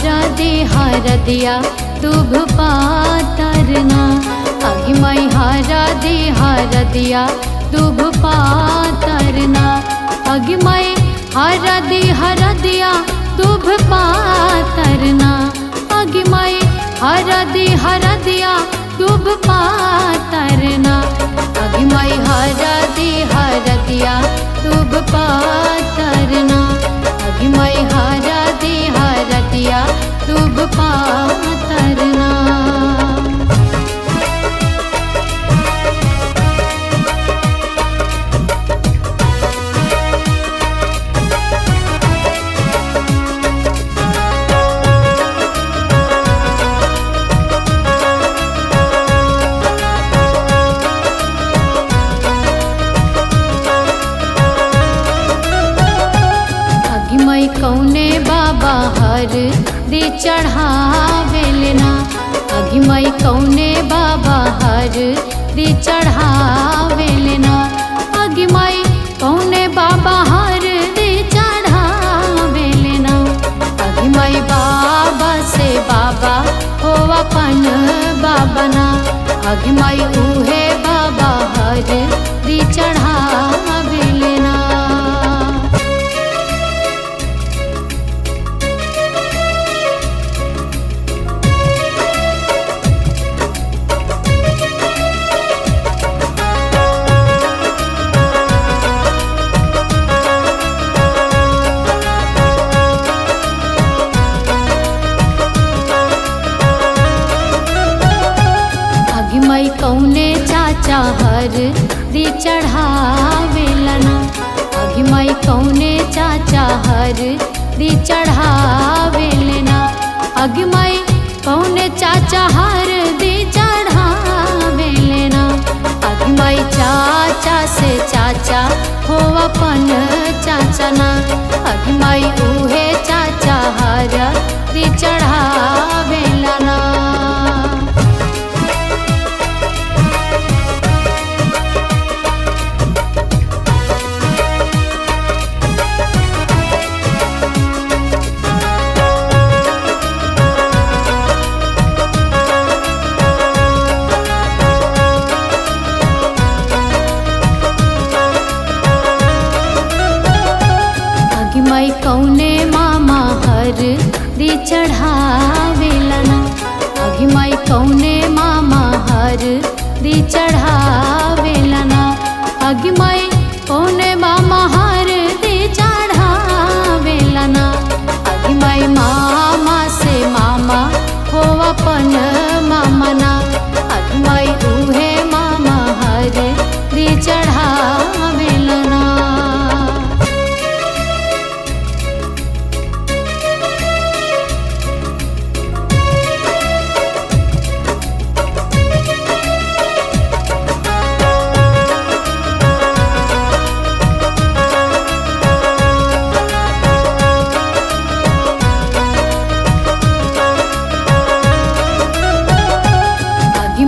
हरा दे हर दिया दुभ पातरना। आगे माई हरा दे हर दिया दुभ पातरना। आगे माई हरा दे हर दिया दुभ पातरना। आगे माई हरा दे हर दिया दुभ पातरना। आगे माई हरा दे हर दिया दुभ पातरना। आगे माई हरा दे हर दिया दुभ पातरना। कौने बाबा हर दे चढ़ावेलना। आगे माई कौने बाबा हर दे चढ़ावेलना। आगे माई कौने बाबा हर दे चढ़ावेलना। आगे माई बाबा से बाबा हो अपन बाबा ना। आगे माई उहे बाबा हर दे चढ़ावेलना। माई कौने चाचा हर दे चढ़ावेलना। आगे माई कौने चाचा हर दे चढ़ावेलना। आगे माई कौने चाचा हर दे चढ़ावेलना। आगे माई चाचा से चाचा हो अपन चाचा ना। आगे माई उहे चाचा हर दे चढ़ावेलना। माई कौने मामा हर दे चढ़ावेलना। आगे माई कौने मामा हर दे चढ़ावेलना। आगे माई कौने मामा हर दे चढ़ावेलना। आगे माई मामा से मामा हो अपन मामा ना। आगे माई उहे मामा हर दे चढ़ावेलना।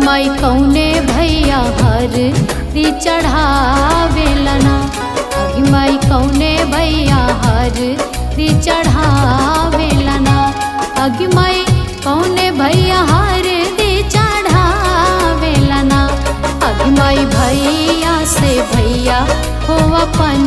माई कौने भैया हर दे चढ़ावेलना। आगे माई कौने भैया हर दे चढ़ावेलना। आगे माई कौने भैया हर दे चढ़ावेलना। आगे माई भैया से भैया हो अपन